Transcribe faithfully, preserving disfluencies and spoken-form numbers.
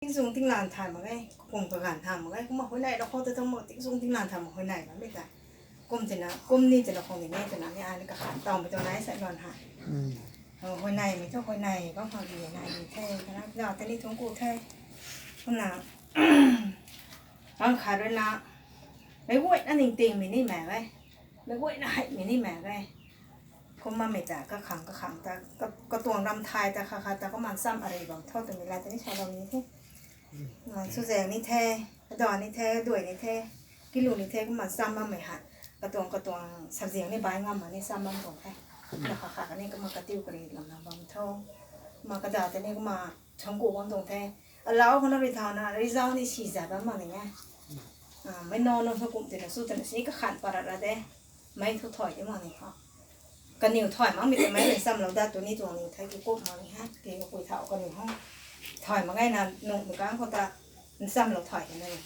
Tingzung tinglan thay mak e, kum kaganv thay mak e, kumna huayney ra khou ta thu mak tingzung tinglan thay mak huayney bammei ta. Kum tina, kum ni tina khou ni ne, tina ni ai ni kakhan tawmei tuang nai sa luan ha. Huayneymei thu huayney bam khang di nai di the, kana za tei ni thuanc ku the. Kumna, bang khat rui na, meic guayna ningtingmei ni mak e, meic guayna heimei ni mak e. Kumna mei ta kakhang kakhang ta, ka- katuang ram thay ta kha kha ta kumna ncham arui bam tho twmei la tei ni salou ni the. Chuzaeng ni the, kadaw ni the, kaduai ni the, kilu ni the, kumna ncham bammei hei. Katuang katuang subject ni bai ngam mak ni ncham bam tuang the. Na kha kha kani kumna katiu kari lamna bam tho. Kumna kadaw tei ni kumna thuanc ku bam tuang the. Alau khou na rui thau na, result ni si za bam mak ni e. Meic nac nunc hei kum tina su tina si kakhan pat ra ra de. Meic thu thay ti mak ni kho. Kaniw thay makmei ta meic rui nchamlou dat tu ni tuang ni the, ki kum mak ni he, ki kapui thau kaniw hei. Thay mak gayna nuhmei kang khou ta nchamlou thay kaniw ni he.